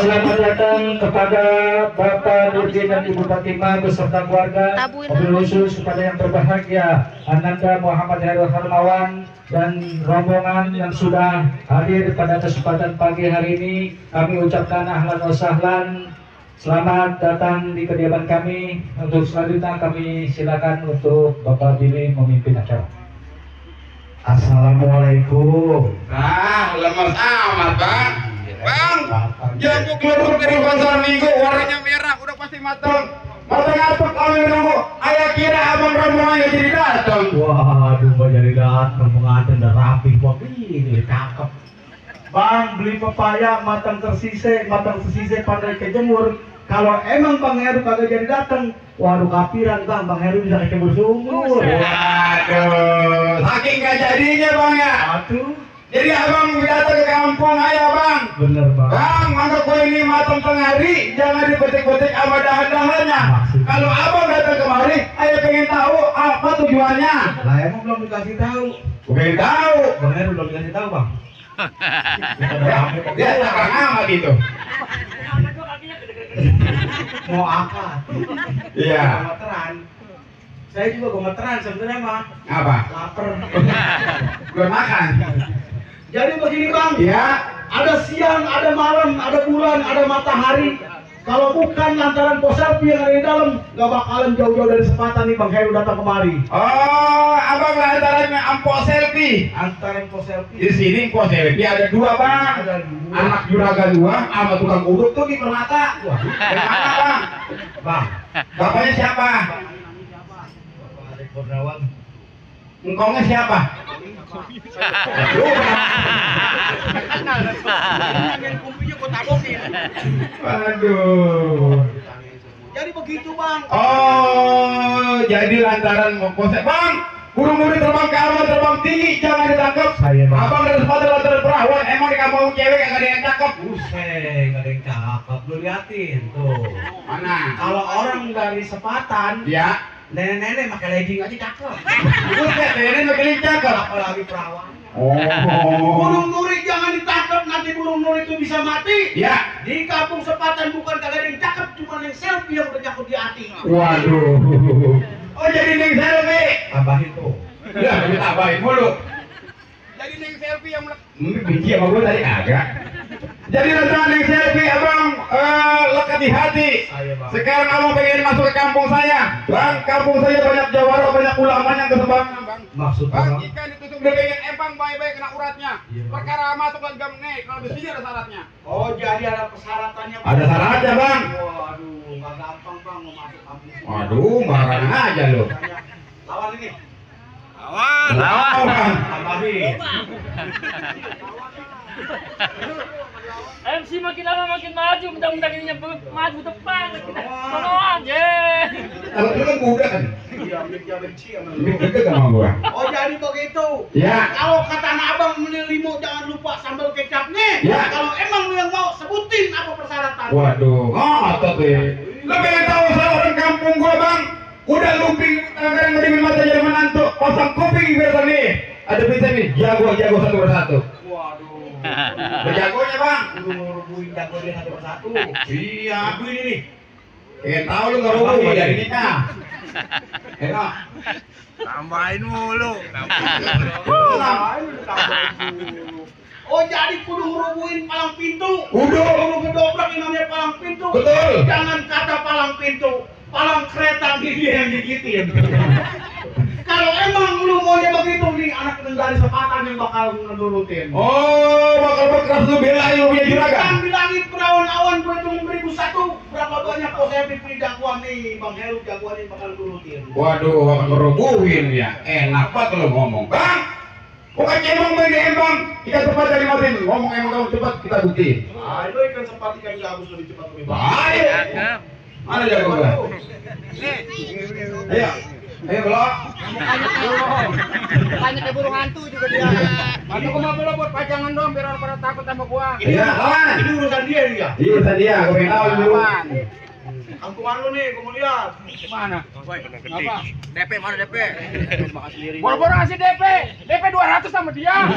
Selamat datang kepada Bapak Nurdin dan Ibu Fatimah beserta keluarga. Mobil khusus kepada yang berbahagia Ananda Muhammad Heru Harmawan dan rombongan yang sudah hadir pada kesempatan pagi hari ini. Kami ucapkan ahlan wa sahlan. Selamat datang di kediaman kami. Untuk selanjutnya kami silakan untuk Bapak Billy memimpin acara. Assalamualaikum. Nah, lemas amat, Bang. Bang, jamu keluar dari pasar minggu warnanya merah, udah pasti matang. Matang apa kalau nunggu? Ayah kira abang rombongannya jadi datang. Waduh, mau jadi datang pengantin udah rapi kok ini cakep. Bang, beli pepaya matang tersisih pandai kejemur. Kalau emang Bang Heru kagak jadi datang, waduh kapiran Bang Heru bisa kejemur sumur. Aduh, saking gak jadinya Bang ya. Aduh. Jadi abang datang ke kampung ayah Bang. Bener Bang. Bang, mangga kue ini matang tengah hari, jangan dipetik-petik sama dahan-dahannya. Kalau abang datang kemari, ayah pengen tahu apa tujuannya. Lah emang belum dikasih tahu. Pengen tahu. Bang Heru belum dikasih tahu Bang. Dia takang amat itu. Mau akad. Iya. Gemeteran. Saya juga gemeteran sebenarnya mah. Apa? Laper. Belum makan. Jadi begini Bang. Iya. Ada siang, ada malam, ada bulan, ada matahari. Kalau bukan lantaran Poselpi yang ada di dalam, gak bakalan jauh-jauh dari Sepatan nih Bang Heru datang kemari. Oh, abang lantarannya ampo selfie. Antaran Poselpi. Di sini ampo selfie ada dua Bang. Ada dua. Anak juragan dua sama tukang urut tuh di Permata. Wah, yang mana Bang? Bang. Bapaknya siapa? Bapak Adik Kurniawan. Engkongnya siapa? Aduh. Jadi begitu Bang. Oh, jadi lantaran mau konsep Bang. Burung-burung terbang ke awan, terbang tinggi, jangan ditangkap. Saya Bang. Abang dari sepatu lantaran perawan, emang di kampung cewek gak ada yang cakep. Buset, gak ada yang cakep. Lu liatin tuh. Mana? Kalau orang dari Sepatan, Ya. nenek-nenek pakai legging aja cakep. Buset, ini makin cakep. Apalagi perawan. Oh. Burung nuri jangan ditangkap, nanti burung nuri itu bisa mati. Ya. Di kampung Sepatan bukan kagak ada yang cakep, cuma yang selfie yang udah cakep di hati. Waduh. Oh, jadi neng selfie. Tambahin tuh. Ya, kita tambahin mulu. Jadi neng selfie yang benci sama gue tadi agak. Jadi lantaran neng selfie abang lekat di hati. Sekarang abang pengen masuk ke kampung saya. Bang, kampung saya banyak jawara, banyak ulama yang kesebangan bang. Maksudnya Bang, ikan ditusuk udah pengen empang baik-baik kena uratnya. Iya, Bang. Perkara masuk lagi nih, kalau di sini ada syaratnya. Oh, jadi ada persyaratannya. Ada syaratnya bang. Waduh, nggak gampang Bang mau masuk kampung. Waduh, marah aja lo. Lawan ini. Lawan bang. Tambahin. MC makin lama makin maju, mudah-mudahan ini maju depan. Sono aja. Kalau itu kan muda kan. Iya, dia benci sama lu. Ini deket sama gua. Oh, jadi begitu. Ya. Kalau kata anak abang beli limo jangan lupa sambal kecapnya. Ya. Kalau emang lu yang mau sebutin apa persyaratan. Waduh, ngotot deh. Lo pengen tahu saya orang kampung gua bang? Udah lumping, kadang ngedimin mata jadi menantu, pasang kuping biar tadi. Ada bisa nih, jago satu persatu. Waduh. Jagonya bang. Rubuhin jago dia satu persatu. Iya. Aku ini nih. Pengen tahu lu nggak rubuh mau jadi nikah. Enak. Tambahin mulu. Oh, jadi kudu ngerubuhin palang pintu. Kudu. Kudu ngedobrak yang namanya palang pintu. Betul. Jangan kata palang pintu, palang kereta dia yang digigitin. Kalau emang lu maunya begitu nih, anak dari Sepatan yang bakal ngenurutin. Oh, bakal berkeras lu belain lu punya juragan. Kan bilangin perawan-awan gue itu 1001. Berapa banyak positif jagoan nih, Bang Heru jagoan yang bakal nurutin. Waduh, bakal ngerubuhin ya. Enak banget lu ngomong bang. Bukan emang main emang ikan cepat dari Martin. Ngomong emang kamu cepat kita bukti. Itu ikan cepat ikan gabus lebih cepat lebih baik. Ayo. Mana jago gua? Ayo. Ayo belok. Banyak kayak burung hantu juga dia. Bantu ke mobil lo buat pajangan dong biar orang pada takut sama gua. Iya, lawan. Ini urusan dia nih ya. Iya, urusan dia. Gua pengen tahu dulu. Angku mana nih? Gua mau lihat. Mana? Apa? DP mana DP? Boro-boro ngasih DP. DP 200 sama dia.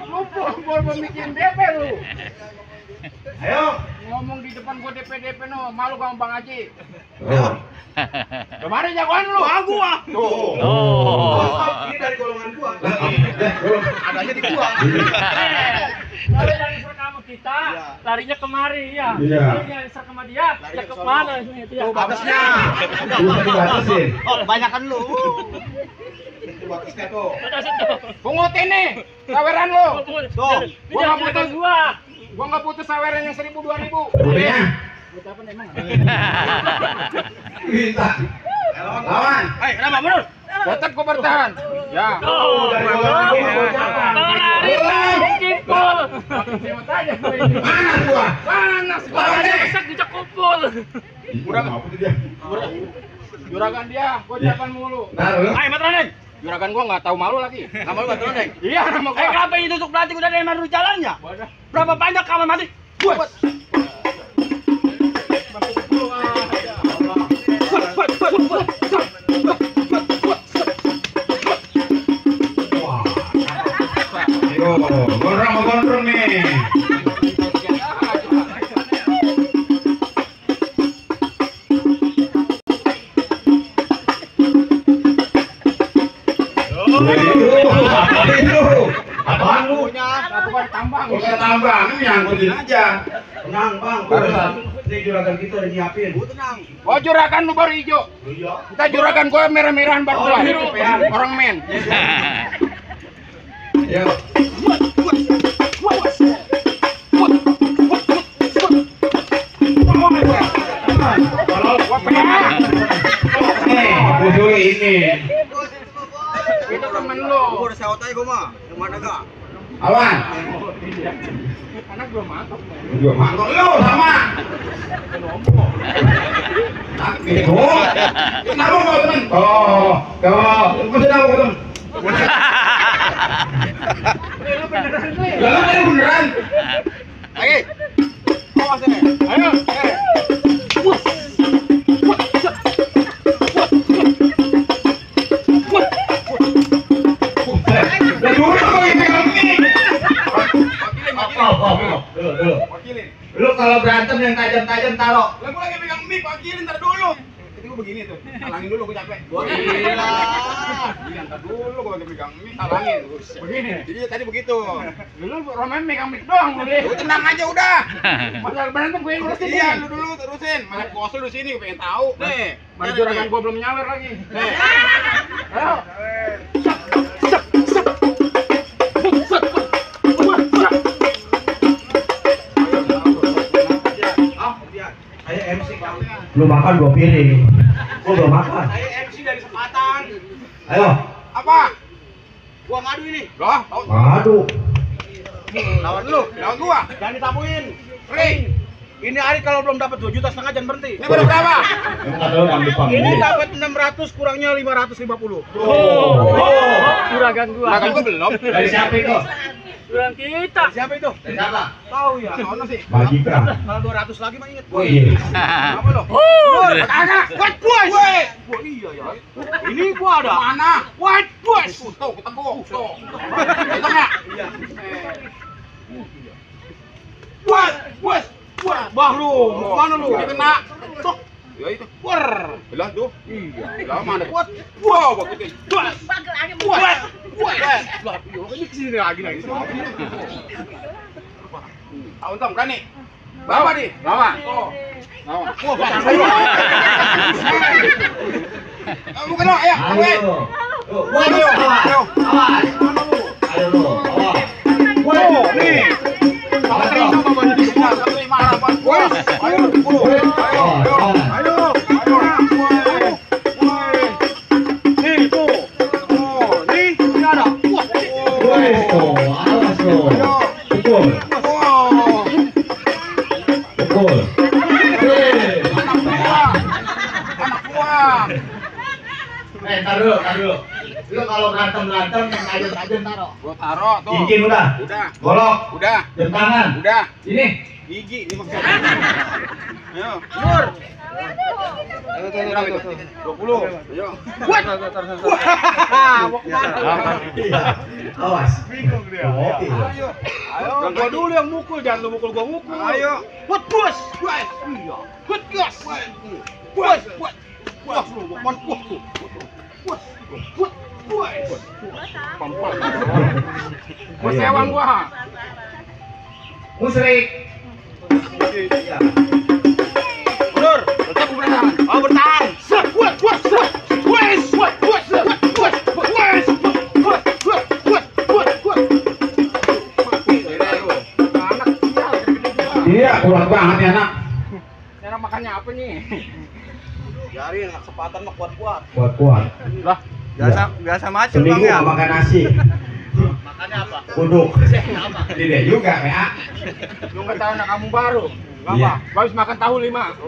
Lu boro-boro bikin DP lu. Ayo. Ngomong di depan gua DP no, malu sama Bang Haji. Oh. Kemarin jagoan lu. Gua. Tuh. Oh. Ini dari golongan gua. Adanya di gua. Kalau yang diserang sama kita, larinya kemari ya. Iya. Kalau yang diserang sama dia, dia ke mana itu ya. Tuh batasnya. Bisa dibatasin. Oh, kebanyakan lu. Itu batasnya tuh. Pungut ini. Saweran lu. Tuh, Gua nggak putus. gua. Gua nggak putus saweran yang 1.000 2.000. Buktinya. Buat apa emang? Minta. Lawan. Hei, kenapa menurut? Tetap gua bertahan. Ya. Oh, dari golongan gua jangan. lari, kipul. Mana gua? Panas. Lari besar dijak kumpul. Udah apa tuh dia? Juragan dia, gua japan mulu. Taruh. Ayo, Matronen. Juragan gua nggak tahu malu lagi. Nama lu Batu Neng. Iya, nama gua. Kenapa ini tusuk pelatih udah dari mana jalannya? Wadah. Berapa banyak kamu mati? Buat. Ayo, gondrong nih. Apaan lu? Bukan tambang. Bukan tambang, ini nyangkutin aja. Tenang bang. Barusan. Ini juragan kita udah nyiapin. Tenang. Oh, juragan lu baru hijau. Iya. Kita juragan gua merah-merahan baru Oh, keluar. biru. Orang men. Ayo. Kalau gua pengen. Butuh ini. Itu temen lu. Gua udah sewot aja gua mah. Yang mana gak? Awan. Anak belum mantap. Gua mangkok lu sama. Itu. Kenapa kau teman? Oh, kau masih tahu teman. Lu beneran nih. Lalu ini beneran. Lagi. Awas deh. Ayo. Dan dulu kau ini kami. Wakilin. Lu kalau berantem yang tajam-tajam taruh. Lah gua lagi pegang mic, wakilin ntar dulu. Itu gua begini tuh. Talangin dulu gua capek. Gila. Iya, ntar dulu gua lagi pegang mic, talangin. Begini. Jadi tadi begitu. Lu Roman megang mic doang lu deh. Lu tenang aja udah. Masalah berantem gue yang ngurusin. Iya, lu dulu terusin. Mana bos lu di sini gua pengen tahu. Nih, mana juragan gua belum nyawer lagi. Nih. Ayo. Saya MC kamu. Lu makan 2 piring. Gua belum makan. Saya MC dari Sepatan. Ayo. Apa? Gua ngadu ini. Loh, Aduh. lawan lu, lawan gua. Jangan ditabuin. Ring. Ini hari kalau belum dapat 2,5 juta jangan berhenti. Ini baru berapa? Emang kata lu ngambil pam. Ini dapat 600 kurangnya 550. Juragan gua. Juragan gua belum. Dari siapa itu? Juragan kita. Siapa itu? Dari siapa? Tahu ya. Sono sih. Bagikan. Kalau 200 lagi mah inget. Oh iya. Apa lo? White anak, white boys. Wah iya ya. Ini gua ada. Mana? White boys. Tuh, ketemu. Tuh. Itu enggak? Iya. White boys. Wah, bah lu, mau mana lu? Dia kena. Tok. Ya itu. War. Belah tuh. Iya. Lah mana? What? Wow, begitu. What? What? What? Lah, ini kesini lagi. Ah, untung berani. Bawa di. Bawa. Oh. Bawa. Wah, pasang saya. Bukan lo, ayo, kamu. Ayo. Ayo, ayo. Awas. Ayo lu. Awas. Wow, nih. Kamu terima bawa di sini. Kamu terima harapan. Wes, ayo 10. Ayo, ayo. Ayo. Nih tuh. Oh, nih ada. Wah, Unggul. Anak buah. Taruh. Lu kalau berantem yang tajam taruh. Gua taruh tuh. Gigi udah. Udah. Golok. Udah. Jam tangan. Udah. Ini. Gigi ini maksudnya. Ayo. Nur. 20. Ayo. Buat. Awas. Bingung dia. Ayo. Ayo, gua dulu yang mukul, jangan lu mukul gua mukul. Ayo. Buat bos. Iya. Buat gas. Buat. Buat lu, buat lu. Buat. Gua sewang gua. Musrik. Mundur. Tetap bertahan. Oh, bertahan. Buat. Iya, kuat banget ya anak. Cara makannya apa nih? Biarin kesempatan mah kuat-kuat. Kuat. Lah, Biasa macam Seminggu Bang ya. makan nasi. Makannya apa? Uduk. Apa? Ini juga, PA. lu nggak tahu anak kamu baru. Iya. Gua habis makan tahu 5.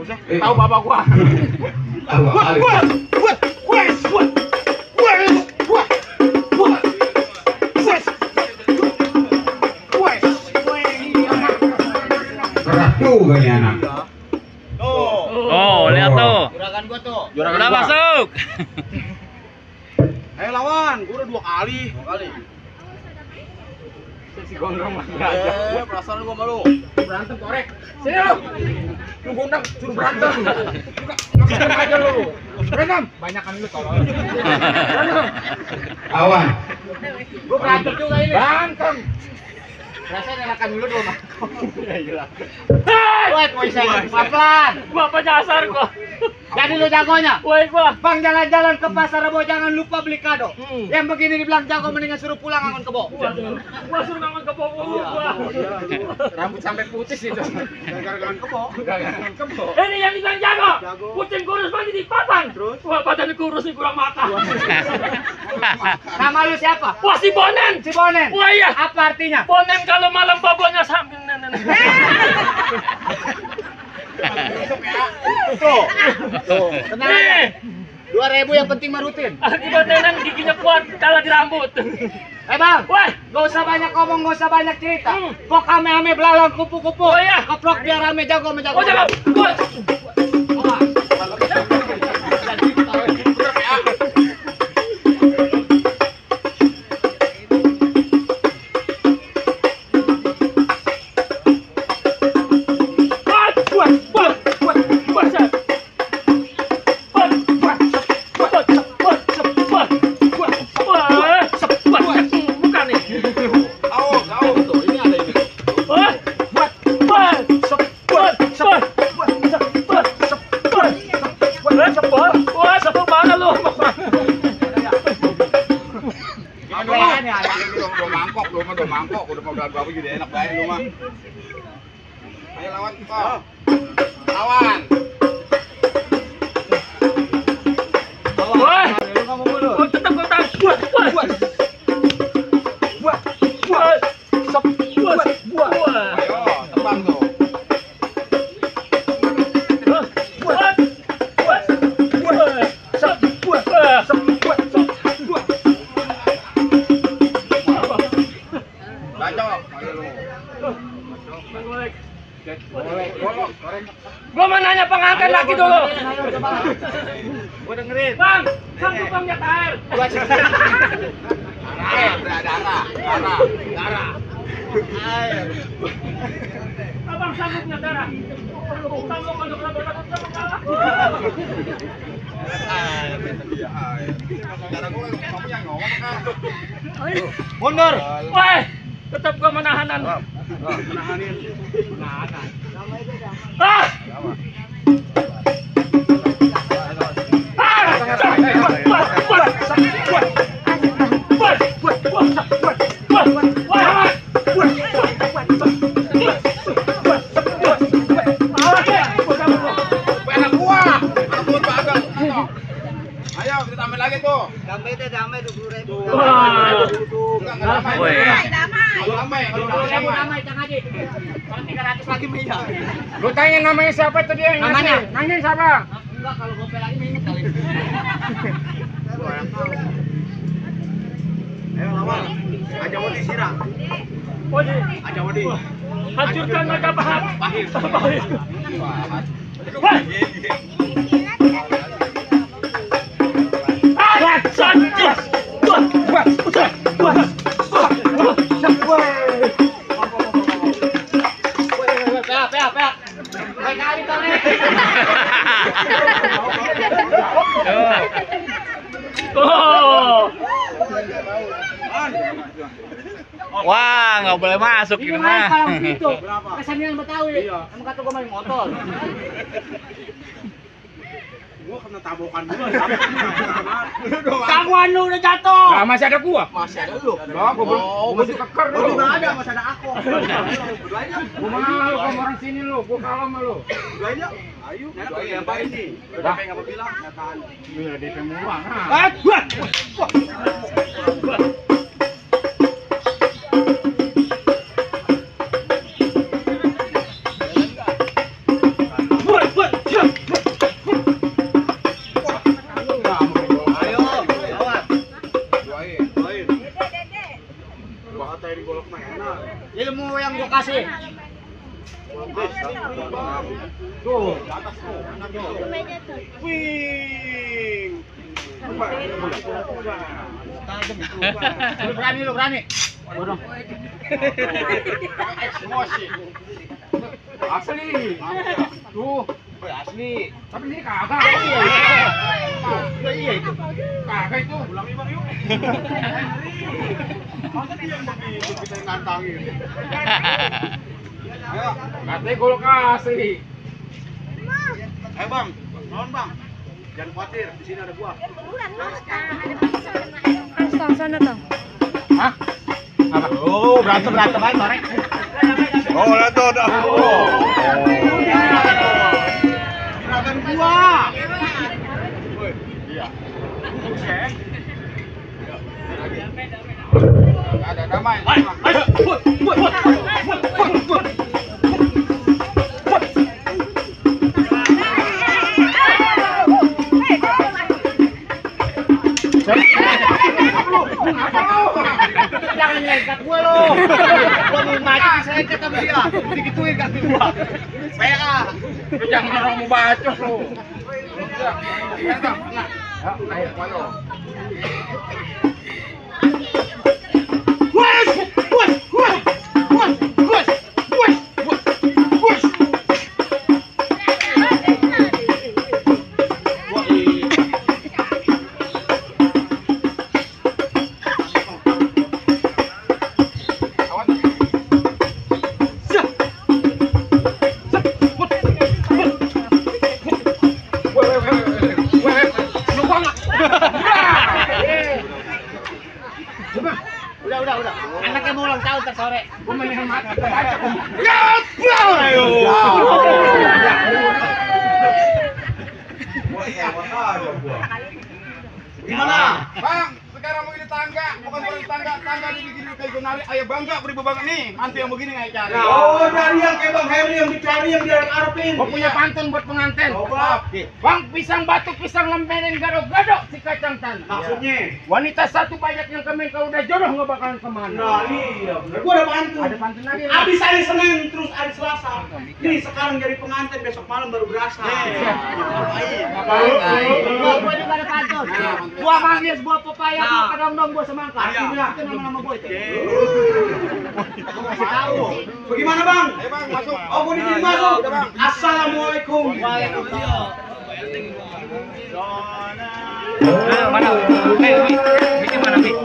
Tahu bapak gua. Keras juga nih anak. Oh, lihat tuh. Juragan gua tuh. Udah masuk. Ayo lawan, gua udah 2 kali. Si gondrong lagi aja. Perasaan gua malu. Berantem korek. Sini lu. Lu gondang suruh berantem. Berantem aja lu. Berantem. Banyakan lu tolong. Berantem. Awan. Gua berantem juga ini. Berantem. Rasanya enakan dulu dong. Wait, pelan. Bapak nyasar kok. Jadi lu jagonya. Woi gua. Bang jalan-jalan ke pasar Rebo jangan lupa beli kado. Yang begini dibilang jago mendingan suruh pulang angon kebo. Gua suruh ngangon ke bawah gua. Rambut sampai putus itu. Gara-gara kebo. Gagangan kebo. Ini yang dibilang jago. Puting kurus banget di patang. Terus? Wah, badannya kurus nih kurang makan. Nama lu siapa? Wah, si Bonen. Si Bonen. Wah, iya. Apa artinya? Bonen kalau malam babonya sambil Tuh. Tenang aja. Nih, 2000 yang penting mah rutin. akibat nenek giginya kuat kalah di rambut. Bang, Woi, gak usah banyak ngomong, gak usah banyak cerita. Pok ame-ame belalang kupu-kupu. Oh, iya. Keprok biar rame jago menjago. oh jangan. Woi. Udah mangkok, udah mau gagal jadi enak banget lu mah. Ayo lawan kok. Lawan. Woi. Oh, tetap kau tahu. Buat. Ayo, terbang tuh. Gua mau nanya pengangkat lagi dulu. Gua dengerin. Bang, sanggup bang lihat air. Darah. Abang sanggup nggak darah? Sanggup kalau kalah. Darah gua kamu yang ngomong kan. Mundur. Woi, tetap gua menahanan. Menahanin. Ah! Ayo kita tambah lagi tuh. Damai 20.000. Wah. Enggak damai. Woi. Ramai, kalau Ramai Kang Haji. Kalau 300 lagi mah iya. Lu tanya namanya siapa tuh dia? Namanya? Nanya siapa? Enggak, kalau gope lagi mah inget kali. Ayo lawan. Aja Wadi sirang. Wadi. Aja Wadi. Hancurkan mereka Pak. Pahit. Wah, nggak boleh masuk Ini ini main mah. kalau begitu. Kesannya yang Betawi. Kamu kata gua main motor. Gua kena tabokan dulu. Kamu anu udah jatuh. Nah, masih ada gua. Masih ada lu. Lah, gua masih keker Lu lu. juga ada, masih ada aku. Berduanya. Gua malu kamu orang sini lu, gua kalah sama lu. Berduanya. Ayo, yang apa ini? Dah. Apa enggak bilang? Nyataan. Iya, DP murah. Nah. Ayo, lawan. Doain. Bahasa di golok mah enak. Ilmu yang gua kasih. Tuh. Di atas tuh. Wing. Lu berani. Bodoh. Emosi. Asli. Tuh. Asli. Tapi ini kagak. Iya itu. Kagak itu. Ulangi Bang yuk. Masa dia yang begitu kita yang nantangin. Ayo. Katanya golok asli. Ayo Bang, lawan Bang. Jangan khawatir, di sini ada gua. Sana tong. Hah? Apa? Oh, berantem aja sore. Oh, lihat tuh. Gerakan gua. Iya. Ada damai. Jangan nyekat gua lo. Gua mau mati saya kata dia. Digituin kaki gua. PA. Lu jangan orang mau bacot lu. Ayo, ayo. Udah. Anaknya mau ulang tahun ntar sore. Gua mendingan mati. Gimana? Bang, sekarang mau di tangga, bukan di tangga dibikin kayak gonari. Ayo bangga beri bebang nih. Nanti yang begini nggak cari. Oh, dari yang kayak Bang Heri yang dicari yang dia arepin. Gua punya pantun buat pengantin. Coba. Bang, pisang batuk, pisang lemperin gado-gado si kacang tanah. Maksudnya? Wanita satu banyak yang kemen kalau udah jodoh nggak bakalan kemana. Nah, iya. Gua ada pantun. Ada pantun lagi. Abis hari Senin terus hari Selasa. Nih sekarang jadi pengantin besok malam baru berasa. Gua juga ada pantun. Buah manggis, buah pepaya, buah kedong-dong, buah semangka. Iya. Itu nama-nama gua itu. Gua kasih tahu. Bagaimana Bang? Ayo bang, masuk. Oh, gua di sini masuk. Udah, Bang. Assalamualaikum. Waalaikumsalam. Mana? Mik mana mik?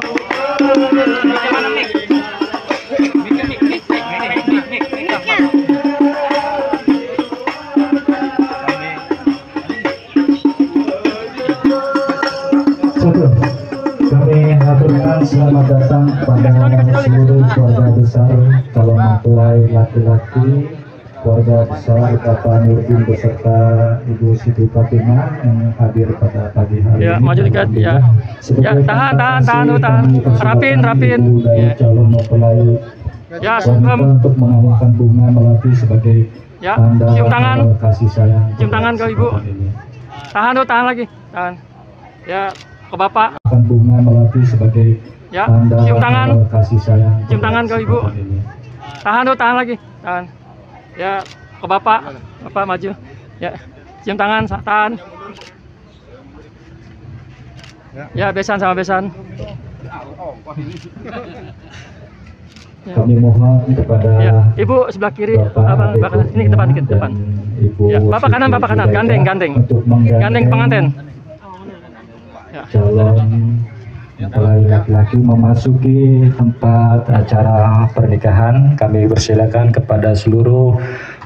Mana mik? Kami haturkan selamat datang kepada seluruh keluarga besar calon mempelai laki-laki, keluarga besar Bapak Nurdin beserta Ibu Siti Fatimah yang hadir pada pagi hari Ya, ini. maju dikit, ya. Sebagai Ya, tahan, terima tahan, kasih tahan. kami persilakan Rapin. Ibu dan Ya. calon mempelai Ya, Wanita untuk mengalungkan bunga melati sebagai ya, tanda cium tangan. kasih sayang. Cium tangan ke ibu. Ini. Tahan tuh, tahan lagi. Tahan. Ya, ke bapak. Akan bunga melati sebagai Ya, tanda cium tangan. kasih sayang. Cium tangan ke ibu. Ini. Tahan tuh, tahan lagi. Tahan. Ya, ke bapak. Bapak maju. Ya, cium tangan, tahan. Ya, besan sama besan. Ya. Kami mohon kepada Ya, ibu sebelah kiri, abang, bapak, ini ke depan dikit, depan. Ibu Ya, bapak kanan, bapak kanan, gandeng, gandeng. Untuk menggandeng Gandeng pengantin. Ya. calon mempelai laki-laki memasuki tempat acara pernikahan. Kami persilakan kepada seluruh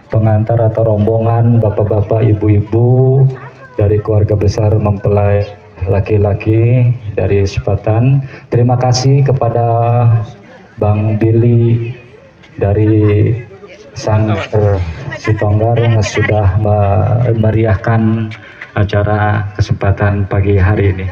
pengantar atau rombongan, bapak-bapak, ibu-ibu dari keluarga besar mempelai laki-laki dari Sepatan. Terima kasih kepada Bang Billy dari Sangker Sitonggar yang sudah memeriahkan acara kesempatan pagi hari ini.